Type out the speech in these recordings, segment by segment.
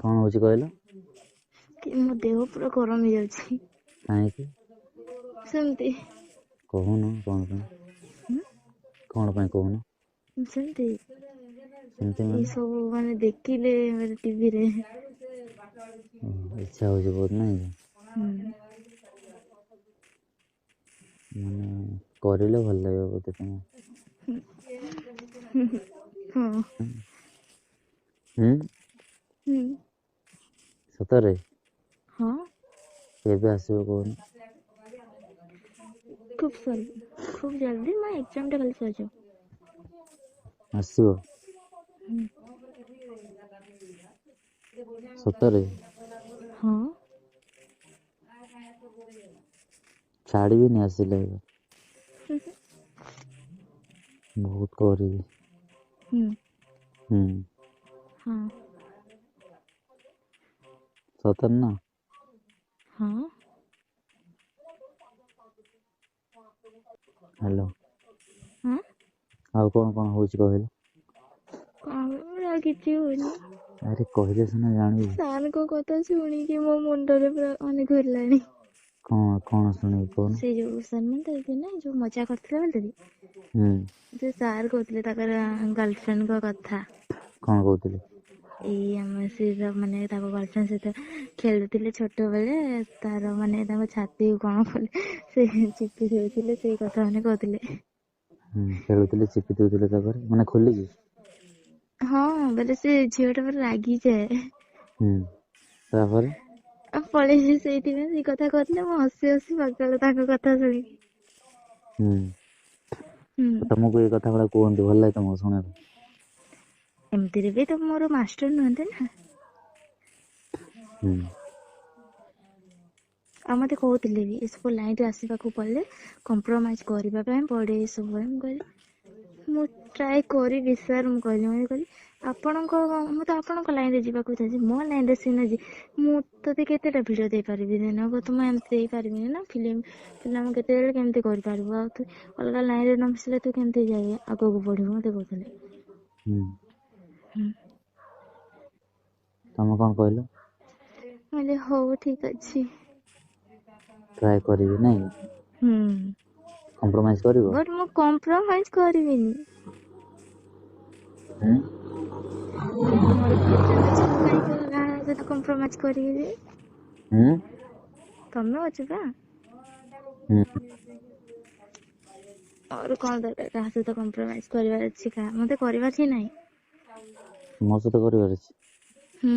କଣ ହଉଛି କହିଲ? କି ମୋ ଦେହ ପୁରା ଗରମ ହେଇଯାଉଛି। କାହିଁକି? ସେମିତି। କହୁନ କଣ ପାଇଁ? ହୁଁ। କଣ ପାଇଁ କହୁନ? ସେମିତି। ସେମିତି ଏଇ ମାନେ ସବୁ ମାନେ ଦେଖିଲେ ମାନେ ଟିଭିରେ। ଓହୋ, ଇଚ୍ଛା ହଉଛି ବହୁତ ନାଇଁ କି? ହୁଁ। ମାନେ କରିଲେ ଭଲ ଲାଗିବ ବୋଧେ ତମକୁ? ହୁଁ ହଁ। ହୁଁ। ହୁଁ। ସତରେ? ହଁ। କେବେ ଆସିବ କହୁନ? ଖୁବ୍ ଖୁବ୍ ଜଲଦି ମୋ ଏକ୍ଜାମ ଟା ଖାଲି ସରିଯାଉ। ଆସିବ? ହୁଁ। ସତରେ? ହଁ। ଛାଡ଼ିବିନି ଆସିଲେ ଏବେ। ବହୁତ କରିବି। ହୁଁ। ହୁଁ। ହଁ। ସତରେ ନା? ହଁ। ହ୍ୟାଲୋ। ହଁ। ଆଉ କଣ କଣ ହଉଛି କହିଲ? କଣ ମୋର ଆଉ କିଛି ହଉନି। ଆରେ କହିଲେ ସିନା ଜାଣିବି। ସାରଙ୍କ କଥା ଶୁଣିକି ମୋ ମୁଣ୍ଡରେ ପୁରା ମାନେ ଘୁରିଲାଣି। କଣ କଣ ଶୁଣିବି କହୁନ? ସେ ଯୋଉ ଶର୍ମା ନା ଯୋଉ ମଜା କରିଥିଲା ବୋଲିି ହୁଁ। ସେ ସାର୍ କହୁଥିଲେ ତାଙ୍କର ଗାର୍ଲଫ୍ରେଣ୍ଡଙ୍କ କଥା। କଣ କହୁଥିଲେ? ଏଇ ଆମ ସେ ମାନେ ତାଙ୍କ ଗାର୍ଲଫ୍ରେଣ୍ଡ ସହିତ ଖେଳୁଥିଲେ ଛୋଟବେଳେ ତାର ମାନେ ତାଙ୍କ ଛାତି କଣ କଲେ ସେ ଚିପି ଦେଉଥିଲେ ସେଇ କଥା ମାନେ କହୁଥିଲେ। ହୁଁ, ଖେଳୁଥିଲେ ଚିପି ଦଉଥିଲେ ତାପରେ ମାନେ ଖୋଲିକି? ହଁ, ବୋଇଲେ ସେ ଝିଅ ଟା ପୁରା ରାଗିଯାଏ। ହୁଁ, ତାପରେ? ଆଉ ପଳେଇଛି ସେଇଥିପାଇଁ ସେଇ କଥା କହୁଥିଲେ ମୁଁ ହସି ହସି ପାଗଳ ତାଙ୍କ କଥା ଶୁଣିକି। ହୁଁ। ହୁଁ। ତମକୁ ଏଇ କଥା ଗୁଡା କୁହନ୍ତି ଭଲ ଲାଗେ ତମକୁ ଶୁଣିବାକୁ? ଏମିତିରେ ବି ତ ମୋର ମାଷ୍ଟର ନୁହନ୍ତି ନା। ହୁଁ। ଆଉ ମତେ କହୁଥିଲେ ବି ଏସବୁ ଲାଇନ ରେ ଆସିବାକୁ ପଡିଲେ କମ୍ପ୍ରମାଇଜ କରିବା ପାଇଁ ପଡେ ଏ ସବୁ ମୁଁ କହିଲି ମୁଁ ଟ୍ରାଏ କରିବି ସାର୍ ମୁଁ କହିଲି ମୁଁ କହିଲି ଆପଣଙ୍କ ମୁଁ ତ ଆପଣଙ୍କ ଲାଇନ ରେ ଯିବାକୁ ଚାହୁଁଛି ମୋ ଲାଇନ ରେ ସିନା ମୁଁ ତୋତେ କେତେଟା ଭିଡିଓ ଦେଇପାରିବି ଦିନକୁ ତ ମୁଁ ଏମିତି ଦେଇପାରିବିନି ନା ଫିଲ୍ମ ଫିଲ୍ମ କେତେବେଳେ କେମିତି କରିପାରିବୁ ଆଉ ତୁ ଅଲଗା ଲାଇନରେ ନ ମିଶିଲେ ତୁ କେମିତି ଯାଇ ଆଗକୁ ବଢିବୁ ମତେ କହୁଥିଲେ। ହୁଁ। ହୁଁ। ତମେ କଣ କହିଲ? ମୁଁ କହିଲି ହଉ ଠିକ ଅଛି। ଟ୍ରାଏ କରିବି ନାଇଁ? ହୁଁ। କମ୍ପ୍ରୋମାଇଜ କରିବ? ବଟ୍ ମୁଁ କମ୍ପ୍ରମାଇଜ କରିବିନି। ହୁଁ। ମୋର ଫ୍ୟୁଚର ଅଛି ମୁଁ କାହିଁକି କାହା ସହିତ କମ୍ପ୍ରୋମାଇଜ କରିବି ଯେ? ହୁଁ। ତମେ ଅଛ ପା। ହୁଁ। ମୋର କଣ ଦରକାର କାହା ସହିତ କମ୍ପ୍ରୋମାଇଜ କରିବାର ଅଛି କାହା ମତେ କରିବାର ହିଁ ନାହିଁ। ମୋ ସହିତ କରିବାର ଅଛି? ହୁଁ।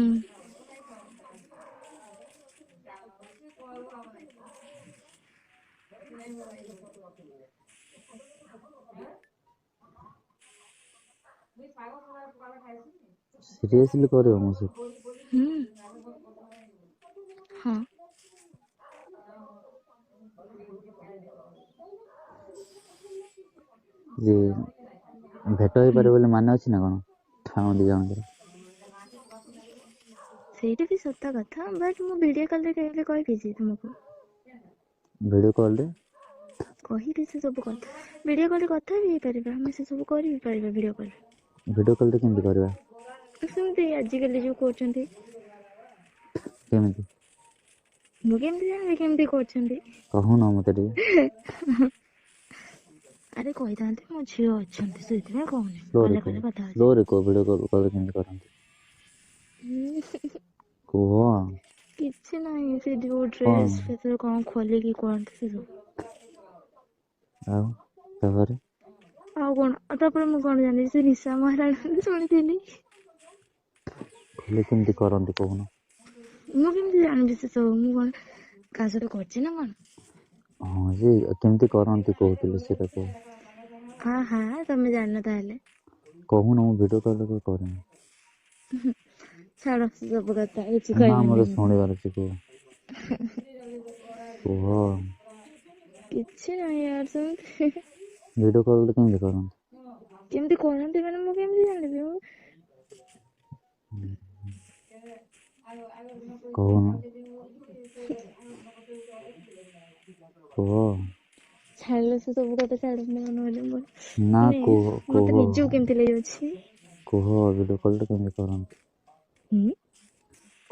ସିରିୟସଲି କରିବ ମୋ ସହିତ? ହୁଁ। ହଁ। ଯେ ଭେଟ ହୁଁ ହେଇପାରିବ ବୋଲି ମାନେ ଅଛି ନା କଣ ଆମ ଦି ଜଣଙ୍କର? ସେଇଟା ବି ସତ କଥା ବଟ୍ ମୁଁ ଭିଡିଓ କଲରେ କେବେ କହିଦେଇଛି ତୁମକୁ? ଭିଡିଓ କଲରେ? କହିବି ସେ ସବୁ କଥା ଭିଡିଓ କଲରେ କଥା ବି ହେଇପାରିବା ଆମେ ସେ ସବୁ କରି ବି ପାରିବା ଭିଡିଓ କଲରେ। ଭିଡିଓ କଲରେ କେମିତି କରିବା? ସେମିତି ଆଜିକାଲି ଯୋଉ କରୁଛନ୍ତି। କେମିତି? ମୁଁ କେମିତି ଜାଣିବି କେମିତି କରୁଛନ୍ତି? କହୁନ ମତେ ଟିକେ। ଆରେ କହିଥାନ୍ତି ମୋ ଝିଅ ଅଛନ୍ତି ସେଇଥିପାଇଁ କହୁନି ସ୍ଲୋରେ ଗଲେ କୁହ, ଗଲେ କଥା ହଉଛି। ସ୍ଲୋରେ କୁହ, ଭିଡିଓ କଲ କଲେ କେମିତି କରନ୍ତି? ହୁଁ। କୁହ। କିଛି ନାହିଁ ସେ ଯୋଉ କଣ ଡ୍ରେସ ଫେସ କଣ ଖୋଲିକି କୁହନ୍ତି ସେ ସବୁ। ଆଉ ତାପରେ? ଆଉ କଣ ଆଉ ତାପରେ ମୁଁ କଣ ଜାଣିଲି ସେ ନିଶା ମହାରାଣା ଶୁଣିଥିଲି। ହେଲେ କେମିତି କରନ୍ତି କହୁନ? ମୁଁ କେମିତି ଜାଣିବି ସେ ସବୁ ମୁଁ କଣ କାହା ସହିତ କରିଛି ନା କଣ? ହଁ ଯେ କେମିତି କରନ୍ତି କହୁଥିଲି ସେଟା କୁହ। ହଁ ହଁ ତମେ ଜାଣିନ ତାହେଲେ। କହୁନ, ମୁଁ ଭିଡିଓ କଲ କେବେ କରିନି। ଛାଡ ସେ ସବୁ କଥା କିଛି ନା, କହିବିନି ମତେ ମୁଁ। ଶୁଣିବାର ଅଛି, କୁହ। କୁହ। କିଛି ନାହିଁ ୟାର ସେମିତି। ଭିଡିଓ କଲ କେମିତି କରନ୍ତି? କେମିତି କରନ୍ତି ମାନେ ମୁଁ କେମିତି ଜାଣିବି ମୁଁ? କହୁନ। କୁହ। ଛାଡିଲେ ସେ ସବୁ କଥା ଛାଡ ମୁଁ ନହେଲେ ମୋର ନା, ମାନେ କୁହ କୁହ। ମତେ ନିଜକୁ କେମିତି ଲାଗଯାଉଛି। କୁହ, ଭିଡିଓ କଲଟା କେମିତି କରନ୍ତି? ହୁଁ।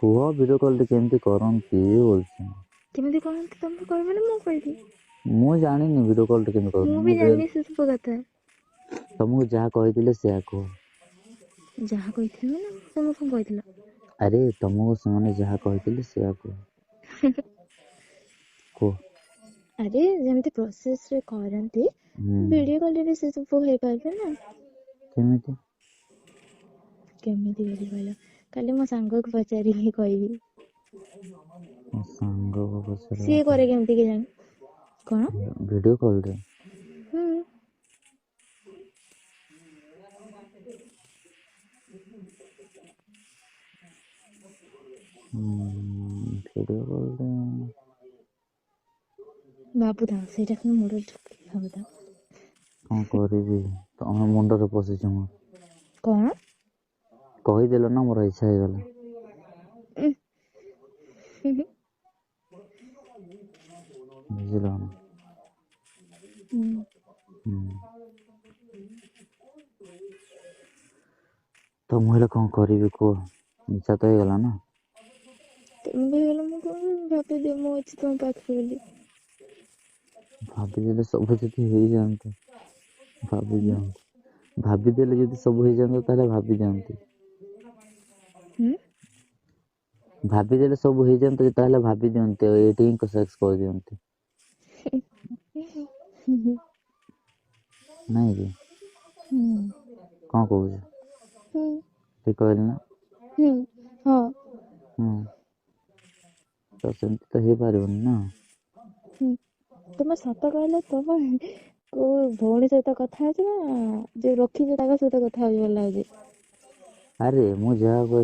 କୁହ ଭିଡିଓ କଲ୍ ରେ କେମିତି କରନ୍ତି ବୋଲୁଛି। କେମିତି କରନ୍ତି ତମେ କହିବ ନା ମୁଁ କହିବି? ମୁଁ ଜାଣିନି ଭିଡିଓ କଲ୍ ରେ କେମିତି ମୁଁ କରନ୍ତି। ବି ମୁଁ ଜାଣିନି ସେ ସବୁ କଥା। ତମକୁ ଯାହା କହିଥିଲେ ସେୟା କୁହ। ଯାହା କହିଥିଲି ମାନେ ତମେ କଣ କହିଥିଲ? ଆରେ ତମକୁ ସେମାନେ ଯାହା କହିଥିଲେ ସେୟା କୁହ। କୁହ। ଆରେ ଯେମିତି ପ୍ରୋସେସ ରେ କରନ୍ତି ହୁଁ ଭିଡିଓ କଲ୍ ରେ ବି ସେ ସବୁ ହେଇପାରିବ ନା। କେମିତି? କେମିତି ବୋଲି କହିଲ, କାଲି ମୋ ସାଙ୍ଗକୁ ପଚାରିକି କହିବି। ମୋ ସାଙ୍ଗକୁ ସିଏ ପଚାରିବ କରେ କେମିତି କେଜାଣି? କଣ? ଭିଡିଓ କଲ୍ ରେ? ହୁଁ। ଭିଡିଓ କଲ୍ ରେ ଭାବୁଥାଅ ସେଇଟା ଖାଲି ମୁଣ୍ଡରେ ଢୁକେଇ ଭାବୁଥାଅ। କଣ କରିବି, ତମ ମୁଣ୍ଡରେ ପଶିଛି ମୋର। କଣ? କହିଦେଲ ନା ମୋର ଇଚ୍ଛା ହେଇଗଲା। ଉଁ ବୁଝିଲ ନା? ହୁଁ। ହୁଁ। ତ ମୁଁ ହେଲେ କଣ କରିବି କୁହ, ଇଚ୍ଛା ତ ହେଇଗଲା ନା। ତମେ ବି ହେଇଗଲା, ମୁଁ କଣ ଭାବିଦିଅ ମୁଁ ଅଛି ତମ ପାଖରେ ବୋଲି। ଭାବିଦେଲେ ସବୁ ଯଦି ହେଇଯାଆନ୍ତା, ଭାବି ହୁଁ ଦିଅନ୍ତି। ଭାବିଦେଲେ ଯଦି ସବୁ ହେଇଯାଆନ୍ତା ତାହେଲେ ଭାବି ଦିଅନ୍ତି। ହୁଁ। ଭାବିଦେଲେ ସବୁ ହେଇଯାଆନ୍ତା ତାହେଲେ ଭାବି ଦିଅନ୍ତି, ଆଉ ଏଇଠି ହିଁ ସେକ୍ସ କରିଦିଅନ୍ତି। ହୁଁ। ନାଇଁ କି? ହୁଁ। କଣ କହୁଛ? ହୁଁ। ଠିକ କହିଲି ନା? ହୁଁ। ହଁ। ହୁଁ। ତ ସେମିତି ତ ହେଇପାରିବନି ନା। ହୁଁ। ତମେ ସତ କହିଲ, ତମେ କୋଉ ଭଉଣୀ ସହିତ କଥା ହଉଛ ନା ଯୋଉ ରଖିଛ ତାଙ୍କ ସହିତ କଥା ହଉଛ ଭଲ ଲାଗୁଛି? ଆରେ ମୁଁ ଯାହା କହୁଛି